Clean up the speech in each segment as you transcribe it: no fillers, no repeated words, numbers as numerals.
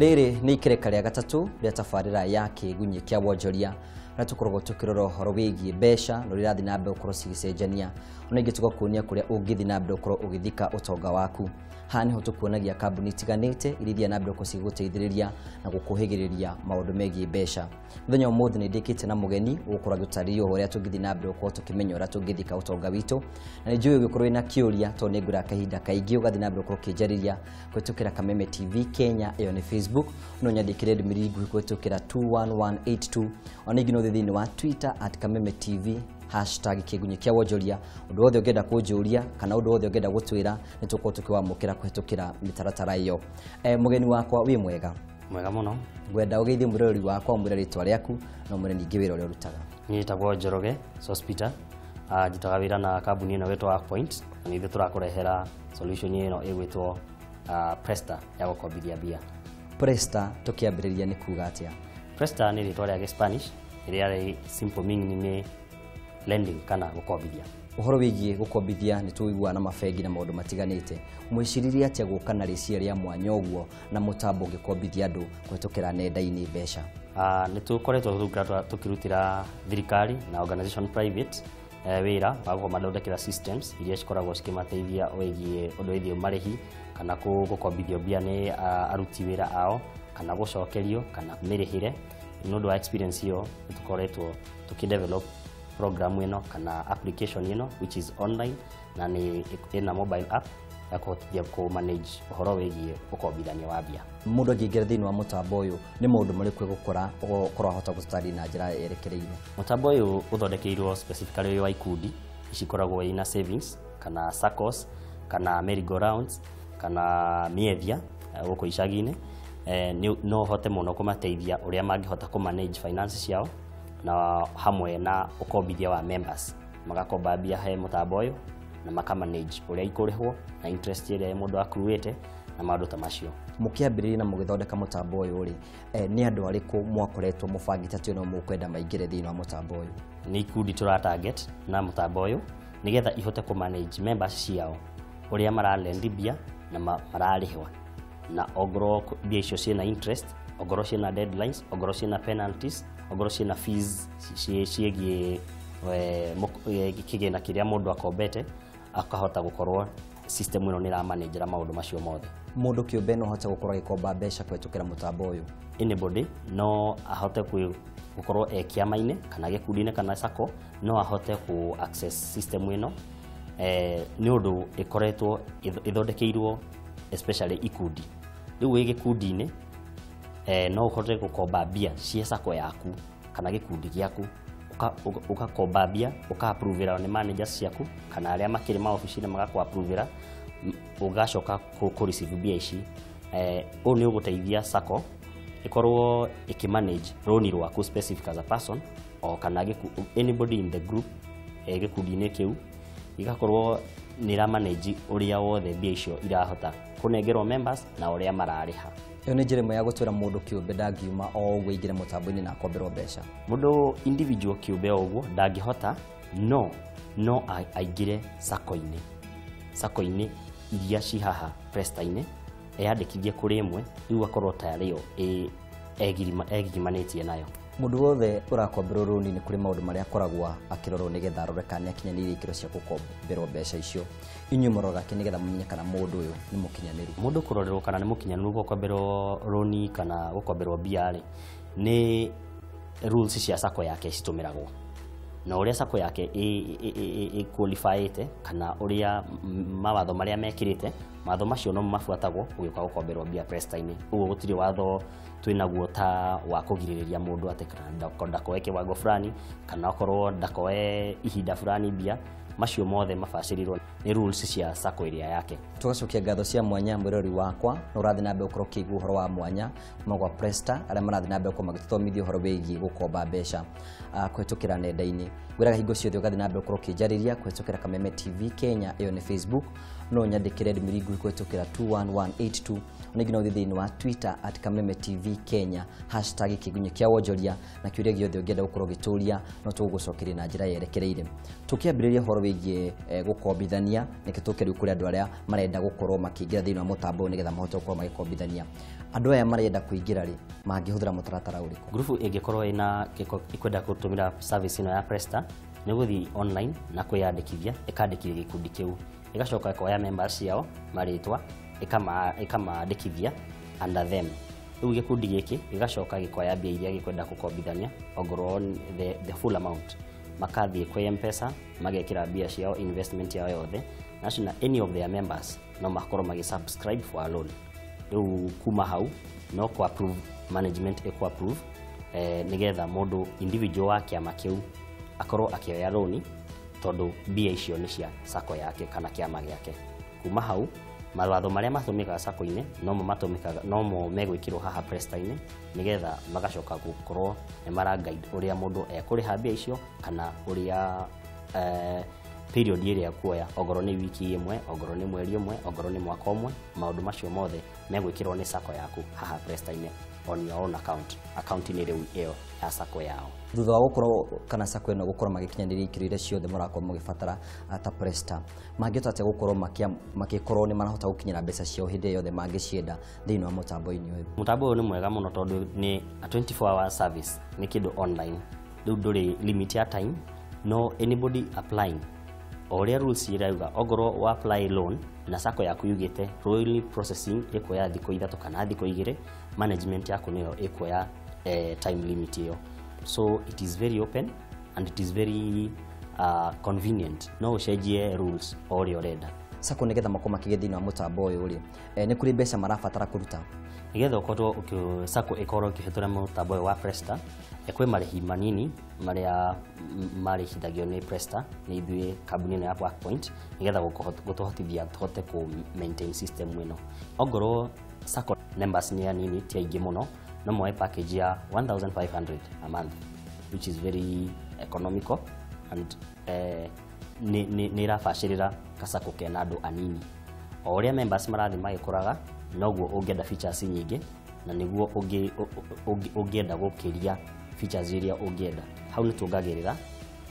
Rĩrĩ nĩ ikereka rĩa gatatũ rĩa tabarĩra ya kĩgunyĩ kĩa wonjoria na tũkoragwo tũkĩrora ũhoro wĩgiĩ mbeca na ũrĩa irathiĩ na mbere gũkorwo cigĩcenjania, ona ingĩ tũgakuonia kũrĩa ũngĩthiĩ na mbere gũkorwo ũgĩthika ũtonga waku. Haha nĩho tũkuonagia kambuni itiganĩte iria ithiaga na mbere gũkorwo cigĩgũteithĩrĩria na gũkũhĩgĩrĩria maũndũ megiĩ mbeca. Mũthenya wa ũmũthĩ nĩ ndĩkĩte na mũgeni ũgũkorwo agĩtũtarĩria ũhoro ũrĩa tũngĩthiĩ na mbere gũkorwo tũkĩmenya ũrĩa tũngĩthika ũtonga witũ, na nĩ njũĩ ũgĩkorwo wĩna kĩũria tondũ nĩ ngwĩra kahinda kaingĩ ũgathiĩ na mbere gũkorwo ũkĩnjarĩria kũhĩtũkĩra Kameme TV Kenya, ĩyo nĩ Facebook, no nyandĩkĩre ndũmĩrĩri nguhĩ kũhĩtũkĩra 21182, ona ingĩ no ũthiĩ thĩinĩ wa Twitter at Kameme TV hashtag kĩgunyĩ kĩa wonjoria. Ũndũ wothe ũngĩenda kũnjũria kana ũndũ wothe ũngĩenda gũtwĩra nĩ tũkorwo tũkĩwamũkĩra kũhĩtũkĩra mĩtaratara ĩyo. Mũgeni wakwa, wĩ mwega? Mwega mũno. Ngwenda ũgeithie mwĩroreri wakwa, ũmwĩre rĩtwa rĩaku na ũmwĩre ningĩ wĩra ũrĩa ũrutaga. Niĩ njĩtagwo Njoroge Sospeter. Njutaga wĩra na kambuni ĩno ĩtwa Point, na nĩ ithuĩ tũrakũrehera solution ĩno ĩgwĩtwo Presta ya gũkombithia mbia. Presta tũkĩambĩrĩria nĩ kuga atĩa? Presta nĩ rĩtwa rĩa Spanish rĩrĩa rĩ simple meaning nĩ lending kana gũkombithia. Ũhoro wĩgiĩ gũkombithia nĩ tũiguaga na mabengi na maũndũ matiganĩte. Mwĩciririe atĩa gũka na rĩciria rĩa mwanya ũguo na mũtambo ũngĩkombithia andũ kũhĩtũkĩra nenda-inĩ mbeca? Nĩ tũkoretwo tũkĩrutĩra thirikari na organization private wĩra wa kũmathondekera systems iria cikoragwo cikĩmateithia wĩgiĩ ũndũ wĩgiĩ marĩhi kana gũkombithio mbia nĩ aruti wĩra ao kana gũcokerio kana mĩrĩhĩre. Nĩ ũndũ wa experience ĩyo nĩ tũkoretwo tũkĩ-develop program ĩno kana application ĩno which is online na nĩ ĩna mobile app ya kũhotithia kũ manage ũhoro wĩgiĩ ũkombithania wa mbia. Mũndũ angĩingĩra thĩinĩ wa mũtambo ũyũ nĩ maũndũ marĩkũ egũkora ũkorwo ahota gũtarĩria na njĩra yerekereirie? Mũtambo ũyũ ũthondekeirwo specifically wa ikundi ici ikoragwo ina savings kana SACCOs kana merry-go-rounds kana mĩethia gũkũ icagi-inĩ. No ũhote mũno kũmateithia ũrĩa mangĩhota kũ manage finance ciao na hamwe na ũkombithia wa members, magakomba mbia he mũtambo ũyũ na maka manage ũrĩa ikũrĩhwo na interest ĩrĩa mũndũ akuruĩte na maũndũ ta macio. Mũkĩambĩrĩria na mũgĩthondeka mũtambo ũyũ rĩ, nĩ andũ arĩkũ mwakoretwo mũbangĩte atĩ no mũkwenda maingĩre thĩinĩ wa mũtambo ũyũ? Nĩ ikundi tũra target na mũtambo ũyũ nĩgetha ihote kũ manage members ciao ũrĩa maralendi mbia na mararĩhwo, na ongorwo mbia icio ciĩna interest, ongorwo ciĩna deadlines, ongorwo ciĩna penalties, ongorwo ciĩna fees ciĩgiĩ kĩgĩna kĩrĩa mũndũ akombete, akahota gũkorwo system ĩno nĩ ĩramanagera maũndũ macio mothe. Mũndũ kĩũmbe no ahote gũkorwo agĩkomba mbeca kũhĩtũkĩra mũtambo ũyũ? Anybody no ahote gũkorwo e kĩama-inĩ kana gĩkundi-inĩ kana SACCO, no ahote kũ access system ĩno, nĩ ũndũ ĩkoretwo ĩthondekeirwo especially ikundi. Rĩu wĩ gĩkundi-inĩ, no ũhote gũkomba mbia cia SACCO yaku kana gĩkundi gĩaku, ũgakomba mbia, ũka-approvĩra nĩ managers ciaku kana arĩa makĩrĩ maobici-inĩ magakũ-approvĩra, ũgacoka kũ receive mbia ici. Ũũ nĩ ũgũteithia SACCO ĩkorwo ĩkĩ-manage rũni rwaku specific as a person o kana anybody in the group, gĩkundi-inĩ kĩu igakorwo nĩ ĩra manage ũrĩa wothe mbia icio irahota kũnengerwo members na ũrĩa mararĩha. Ĩyo nĩ njĩra ĩmwe ya gũtwĩra mũndũ kĩũmbe ndangiuma o ũguo aingĩre mũtambo-inĩ na akomberwo mbeca. Mũndũ individual kĩũmbe o ũguo ndangĩhota, no aingĩre SACCO-inĩ, SACCO-inĩ iria ci haha Presta-inĩ, eyandĩkithie kũrĩ ĩmwe, rĩu akorwo tarĩyo egigimanĩtie nayo. Mũndũ wothe ũrakomberwo rũni nĩ kũrĩ maũndũ marĩa akoragwo akĩrorwo nĩgetha arore kana nĩ akinyanĩirie ikĩro cia gũkomberwo mbeca icio. Inyuĩ mũroraga kĩ nĩgetha mũmenye kana mũndũ ũyũ nĩ mũkinyanĩru? Mũndũ kũrorerwo kana nĩ mũkinyanĩru gũkomberwo rũni kana gũkomberwo mbia rĩ, nĩ rules cia SACCO yake citũmĩragwo na ũrĩa SACCO yake ĩ qualifyĩte kana ũrĩa mawatho marĩa mekĩrĩte, mawatho macio no mabuatagwo ũgĩũka gũkomberwo mbia Presta-inĩ. Ũguo gũtirĩ watho twĩnaguo ta wa kũgirĩrĩria mũndũ atĩ kana ndakoe kĩwango fulani kana okorwo ndakoe ihinda fulani mbia, macio mothe mabacĩrĩirwo nĩ rules cia SACCO ĩrĩa yake. Tũgacokia ngatho cia mwanya mwĩrori wakwa na ũrathiĩ na mbere gũkorwo ũkĩigua ũhoro wa mwanya kuma gwa Presta arĩa marathiĩ na mbere gũkorwo magĩtũthomithia ũhoro wĩgiĩ gũkomba mbeca kũhĩtũkĩra nenda-inĩ. Ngwĩraga hingo ciothe ũgathiĩ na mbere gũkorwo ũkĩnjarĩria kũhĩtũkĩra Kameme TV Kenya, ĩyo nĩ Facebook, no nyandĩkĩre ndũmĩrĩri nguhĩ kũhĩtũkĩra 21182, ona ingĩ no ũthiĩ thĩinĩ wa Twitter at Kameme TV Kenya hashtag kĩgunyĩ kĩa wonjoria, na kĩũria gĩothe ũngĩenda gũkorwo ũgĩtũria no tũgũgũcokeria na njĩra yerekereire. Tũkĩambĩrĩria ũhoro wĩgiĩ gũkombithania, nĩkĩo tũke rĩu kũrĩ andũ arĩa marenda gũkorwo makĩingĩra thĩinĩ wa mũtambo ũyũ nĩgetha mahote gũkorwo magĩkombithania. Andũ aya marenda kũingĩra rĩ, mangĩhũthĩra mũtaratara ũrĩkũ? Ngurubu ĩngĩkorwo ĩna ĩkwenda gũtũmĩra service ĩno ya Presta, nĩ gũthiĩ online na kwĩyandĩkithia, ĩkandĩkithia gĩkundi kĩu, ĩgacoka ĩkoya members ciao marĩtwa, ĩkamaandĩkithia under them. Rĩu gĩkundi gĩkĩ gĩgacoka gĩkoya mbia iria gĩkwenda gũkombithania, ongorwo the full amount, makathiĩ kwĩ M-Pesa magekĩra mbia ciao, investment yao yothe, na any of their members no makorwo magĩ subscribe for a loan. Rĩu kuma hau no kũ approve, management ĩkũ approve, nĩgetha mũndũ individual wa kĩama kĩu akorwo akĩoya rũni, tondũ mbia icio nĩ cia sacco yake kana kĩama gĩake. Kuma hau mawatho marĩa matũmĩkaga sacco-inĩ nomo matũmĩkaga, nomo megwĩkĩrwo haha Presta-inĩ, nĩgetha magacoka gũkorwo nĩ mara guide ũrĩa mũndũ ekũrĩha mbia icio, kana ũrĩa period ĩrĩa ekuoya, ongorwo nĩ wiki ĩmwe, ongorwo nĩ mweri ũmwe, ongorwo nĩ mwaka ũmwe, maũndũ macio mothe megwĩkĩrwo nĩ sacco yaku haha Presta-inĩ on your own account, account-inĩ rĩu ĩyo ya sacco yao. Thutha wa gũkorwo kana sacco ĩno gũkorwo magĩkinyanĩria ikĩro iria ciothe mũrakorwo mũgĩbatara ta Presta, mangĩhota atĩa gũkorwo makĩkorwo nĩ marahota gũkinyĩra mbeca ciao hĩndĩ ĩrĩa yothe mangĩcienda thĩinĩ wa mũtambo-inĩ ũyũ? Mũtambo ũyũ nĩ mwega mũno tondũ nĩ a 24 hour service, nĩ kĩndũ online, rĩu ndũrĩ limit ya time, no anybody applying o ũrĩa rules irauga, ongorwo wa apply loan na sacco yaku yugĩte loan processing ĩkuoya thikũ 3 kana thikũ 2, management yaku nĩyo ĩkuoya time limit ĩyo. So it is very open and it is very convenient, no ũcenjie rules o ũrĩa ũrenda. Sacco nĩgetha makorwo makĩgĩa thĩinĩ wa mũtambo ũyũ rĩ, nĩ kũrĩ mbeca marabatara kũruta? Nĩgetha ũkorwo sacco ĩkorwo ĩkĩhĩtũra mũtambo ũyũ wa Presta, kwĩ marĩhi manini marĩa marĩhithagio nĩ Presta, nĩ ithuĩ kambuni ĩno ya Workpoint, nĩgetha gũtũhotithia tũhote kũ maintain system ĩno. Ongorwo sacco members nĩ anini, ti aingĩ mũno, no moe package ya 1500 a month, which is very economical and nĩ ĩrabacĩrĩra kasako kena andũ anini. O ũrĩa members marathiĩ magĩkũraga, noguo ũngĩenda features nyingĩ, na nĩguo ũngĩenda gũkĩria features iria ũngĩenda. Hau nĩ tuongagĩrĩra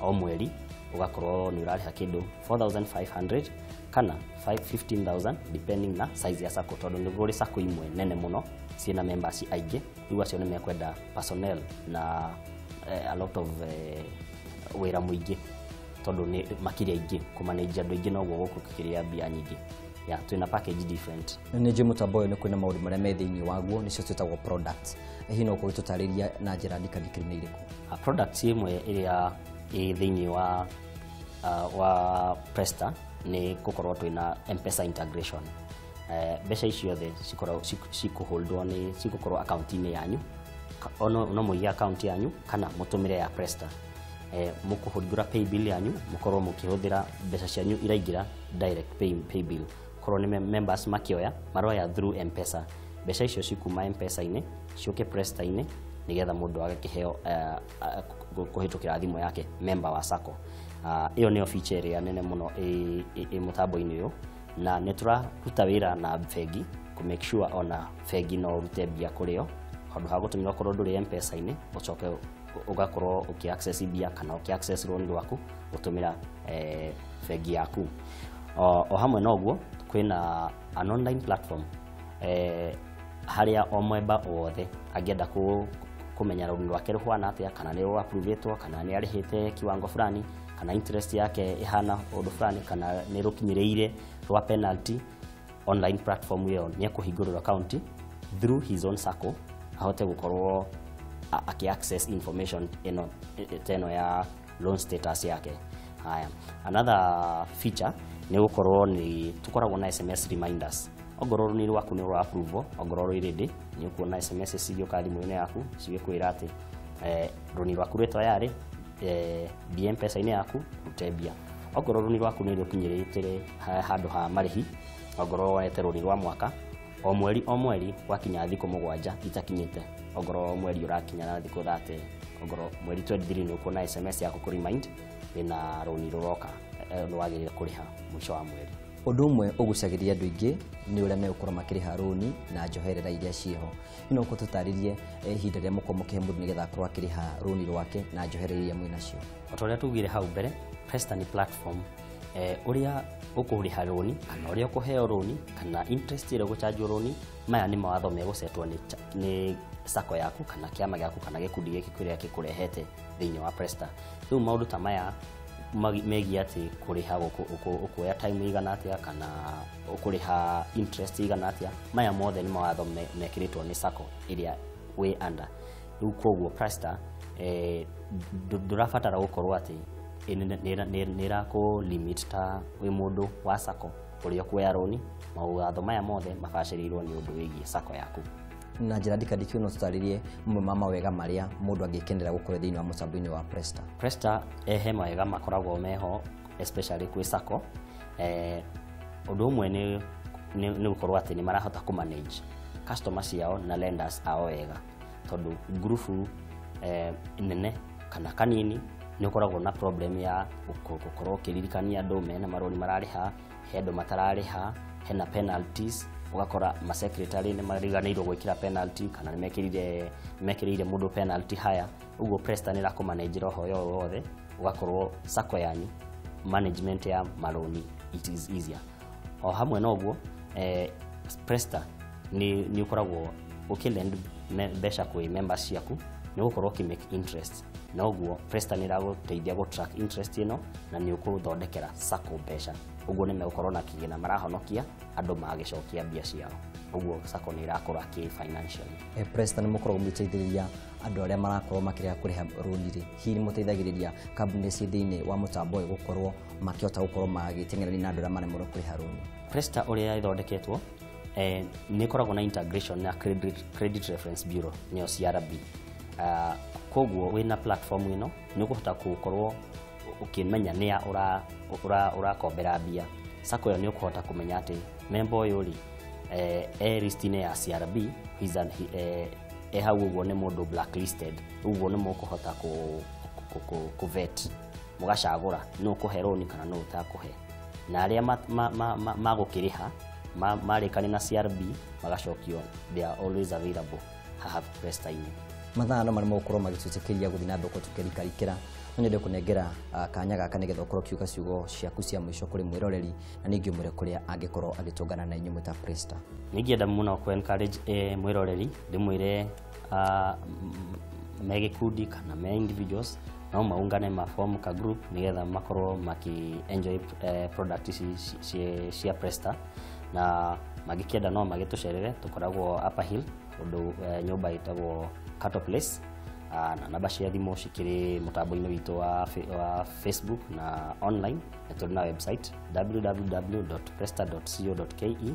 o mweri, ũgakorwo nĩ ũrarĩha kĩndũ 4500 kana 15000 depending na size ya sacco, tondũ nĩ kũrĩ sacco imwe nene mũno ciĩna members aingĩ, rĩu acio nĩ mekwenda personnel na a lot of wĩra mũingĩ, tondũ nĩ makĩria aingĩ kũmanage andũ aingĩ, noguo gũkĩrĩa mbia nyingĩ. Yeah, twĩna package different. Nĩ njũĩ mũtambo ũyũ nĩ kwĩna maũndũ marĩa me thĩinĩ waguo, nĩcio twĩtagwo products. Hihi no ũgĩtũtarĩria na njĩra ndikandikĩru nĩ irĩkũ? Products ĩmwe ĩrĩa ĩ thĩinĩ wa Presta nĩ gũkorwo twĩna M-Pesa integration. Mbeca ici ciothe cikũholdwo nĩ cigũkorwo account-inĩ yanyu, no mũige account yanyu kana mũtũmĩre ya Presta. Mũkũhingũra paybill yanyu, mũkorwo mũkĩhũthĩra mbeca cianyu iraingĩra direct paybill. Korwo nĩ members makĩoya, maroya through M-Pesa. Mbeca icio cikuma M-Pesa-inĩ ciũke Presta-inĩ, nĩgetha mũndũ agakĩheo kũhĩtũkĩra thimũ yake member wa sacco. Ĩyo nĩyo feature ĩrĩa nene mũno ĩ mũtambo-inĩ ũyũ, na nĩ tũraruta wĩra na bengi kũ make sure ona bengi no ũrute mbia kũrĩ yo, handũ ha gũtũmĩra okorwo ndũrĩ M-Pesa-inĩ, ũcoke ũgakorwo ũkĩ access mbia kana ũkĩ access loan rwaku gũtũmĩra bengi yaku. O hamwe na ũguo kwĩna an online platform harĩa o mwemba wothe angĩenda kũmenya rũni rwake rũhana atĩa, kana nĩ rũ-approve-ĩtwo, kana nĩ arĩhĩte kiwango fulani, kana interest yake ĩhana ũndũ fulani, kana nĩ rũkinyĩrĩire rwa penalty, online platform ĩyo nĩ ekũhingũrĩrwo account through his own sacco, ahote gũkorwo akĩ access information ĩno ta ĩno ya loan status yake. Haya, another feature nĩ gũkorwo nĩ tũkoragwo na SMS reminders. Ongorwo rũni rwaku nĩ rwa approve, ongorwo rwĩ ready, nĩ ũkuona SMS cigĩũka thimũ-inĩ yaku cigĩkwĩra atĩ rũni rwaku rwĩ tayari, thiĩ M-Pesa-inĩ yaku ũrute mbia. Ongorwo rũni rwaku nĩ rũkinyĩrĩte handũ ha marĩhi, ongorwo woete rũni rwa mwaka, o mweri o mweri gwakinya thikũ 7 itakinyĩte, ongorwo mweri ũrakinya na thikũ 30, ongorwo mweri 23 nĩ ũkuona SMS yaku kũ remind wĩna rũni rũroka nĩ wagĩrĩire kũrĩha mũico wa mweri. Ũndũ ũmwe ũgucagĩrĩria andũ aingĩ nĩ ũrĩa megũkorwo makĩrĩha rũni na njoherera iria ciĩho. No ũtũtarĩrie ihinda rĩrĩa mũkorwo mũkĩhe mũndũ nĩgetha akorwo akĩrĩha rũni rwake na njoherera iria mwĩnacio? O ta ũrĩa tugire hau mbere, Presta nĩ platform Ũrĩa ũkũrĩha rũni kana ũrĩa ũkũheo rũni kana interest ĩrĩa ũgũchanjwo rũni, maya nĩ mawatho megũcetwo nĩ sacco yaku kana kĩama gĩaku kana gĩkundi gĩkĩ kĩrĩa gĩkũrehete thĩinĩ wa Presta. Rĩu maũndũ ta maya megiĩ atĩ kũrĩha ũkuoya time ĩigana atĩa kana ũkũrĩha interest ĩigana atĩa, maya mothe nĩ mawatho mekĩrĩtwo nĩ sacco ĩrĩa wĩ under. Rĩu koguo Presta ndũrabatara gũkorwo atĩ nĩ ĩrakũ limit ta wĩ mũndũ wa sacco ũrĩa ũkuoya rũni. Mawatho maya mothe mabacĩrĩirwo nĩ ũndũ wĩgiĩ sacco yaku. Na njĩra ndikandĩki no tũtarĩrie mamwe ma mawega marĩa mũndũ angĩkenera gũkorwo thĩinĩ wa mũtambo-inĩ wa Presta. Presta he mawega makoragwo meho especially kwĩ sacco. Ũndũ ũmwe nĩ gũkorwo atĩ nĩ marahota kũ manage customer ciao na lenders ao wega, tondũ ngurubu nene kana kanini nĩ ũkoragwo na problem ya gũkorwo ũkĩririkania andũ mena marũni mararĩha, he andũ matararĩha, hena penalties, ũgakora ma secretary nĩ mariganĩirwo gwĩkĩra penalty kana nĩ mekĩrĩire mũndũ penalty haya. Ũguo Presta nĩ ĩrakũmanagera ũhoro ũyũ wothe, ũgakorwo sacco yanyu management ya marũni it is easier. O hamwe na ũguo, Presta nĩ ũkoragwo ũkĩlend mbeca kwĩ members ciaku, nĩ ũgũkorwo ũkĩ make interest, na ũguo Presta nĩ ĩragũteithia gũ track interest ĩno na nĩ ũkũthondekera sacco mbeca. Ũguo nĩ megũkorwo na kĩgĩna marahonokia andũ magĩcokia mbia ciao. Ũguo sacco nĩ ĩrakũra kĩ financially. Presta nĩ mũkoragwo mũgĩteithĩrĩria andũ arĩa marakorwo makĩrega kũrĩha rũni rĩ, hihi nĩ mũteithagĩrĩria kambuni ciĩ thĩinĩ wa mũtambo ũyũ gũkorwo makĩhota gũkorwo magĩteng'erania na andũ arĩa maremwo kũrĩha rũni? Presta ũrĩa ĩthondeketwo, nĩ ĩkoragwo na integration na Credit Reference Bureau nĩyo CRB. Koguo wĩna platform ĩno nĩ ũkũhota gũkorwo ũkĩmenya nĩa ũrakombera mbia. Sacco ĩyo nĩ ũkũhota kũmenya atĩ member ũyũ rĩ, e list-inĩ ya CRB, e hau ũguo nĩ mũndũ blacklisted. Ũguo nĩ mũkũhota kũ vet, mũgacagũra nũ ũkũhe rũni kana nũ ũtakũhe, na arĩa magũkĩrĩha marĩkania na CRB magacokio, they are always available haha Presta-inĩ. Mathaa no marĩa megũkorwo magĩtwĩtĩkĩria gũthiĩ na mbere gũkorwo tũkĩrikarikĩra, no nyende kũnengera kanya gaka nĩgetha ũkorwo ũkiuga ciugo ciaku cia mũico kũrĩ mwĩroreri na ningĩ ũmwĩre kũrĩa angĩkorwo agĩtũngana na inyuĩ mwĩ ta Presta. Nĩingĩenda mũno kũ encourage mwĩroreri, ndĩmwĩre me gĩkundi kana me individuals no maungane ma form ka group nĩgetha makorwo maki enjoy product ici cia Presta, na mangĩkĩenda no magĩtũcerere, tũkoragwo Upper Hill kũndũ nyũmba ĩtagwo Cattle Place, na namba cia thimũ cikĩrĩ mũtambo-inĩ witũ wa Facebook na online, na tũrĩ na website www.presta.co.ke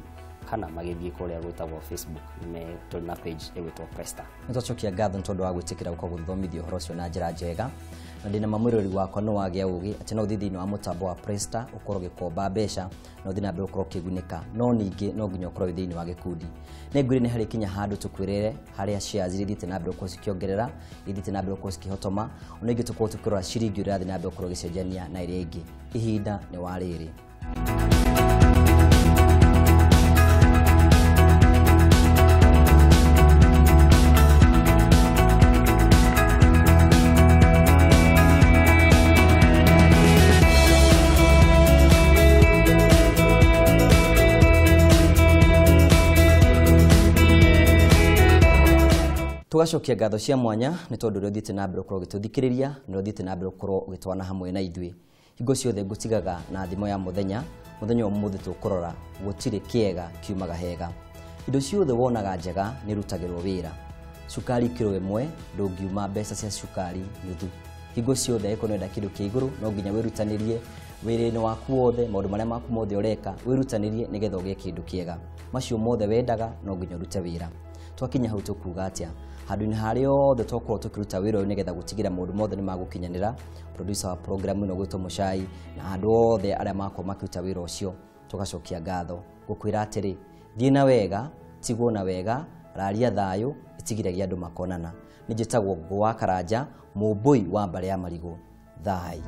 kana magĩthiĩ kũrĩa gwĩtagwo Facebook, tũrĩ na page ĩgwĩtwo Presta. Nĩ twacokia ngatho nĩ tondũ wa gwĩtĩkĩra gũkorwo gũthomithia ũhoro ũcio na njĩra njega, na ndĩna mamwĩrori wakwa nĩ wagĩa ũgĩ atĩ no ũthiĩ thĩinĩ wa mũtambo wa Presta ũkorwo ũgĩkomba mbeca na ũthiĩ na mbere ũkorwo ũkĩgunĩka, no ningĩ no nginya ũkorwo wĩ thĩinĩ wa gĩkundi. Nĩ ngwĩre nĩ harĩ kinya handũ tũkwĩrĩre harĩa shares iria ithiĩte na mbere gũkorwo cikĩongerera, ithiĩte na mbere gũkorwo cikĩhotoma, ona ingĩ tũkorwo tũkĩrora ciringi ũrĩa ĩrathiĩ na mbere gũkorwo ĩgĩcenjania na ĩrĩa ĩngĩ. Ihinda nĩ wa rĩrĩ. Tũgacokia ngatho cia mwanya nĩ tondũ ũrĩa ũthiĩte na mbere gũkorwo ũgĩtũthikĩrĩria, na ũrĩa ũthiĩte na mbere gũkorwo ũgĩtwana hamwe na ithuĩ. Hingo ciothe ngũtigaga na thimo ya mũthenya, mũthenya wa ũmũthĩ tũkũrora gũtirĩ kĩega kiumaga hega. Indo ciothe wonaga njega nĩ irutagĩrwo wĩra. Cukari kiro ĩmwe ndũngiuma mbeca cia cukari nuthu. Hingo ciothe angĩkorwo nĩũrenda kĩndũ kĩa igũrũ no nginya wĩrutanĩrie wĩra-inĩ waku wothe, maũndũ marĩa maku mothe ũreka wĩrutanĩrie nĩgetha ũgĩe kĩndũ kĩega. Macio mothe wendaga no nginya ũrute wĩra. Twakinya hau tũkuga atĩa? Handũ-inĩ harĩa hothe twakorwo tũkĩruta wĩra ũyũ nĩgetha gũtigĩra maũndũ mothe nĩ magũkinyanĩra, producer wa program ĩno gwĩtwo Mũcai na andũ othe arĩa makorwo makĩruta wĩra ũcio, tũgacokia ngatho gũkwĩra atĩrĩ, thiĩ na wega, tigwo na wega, raria thayũ, itigiragia andũ makonana. Nĩ njĩtagwo Ngũ wa Karanja, mũmbũi wa mbarĩ ya marigũ. Thai.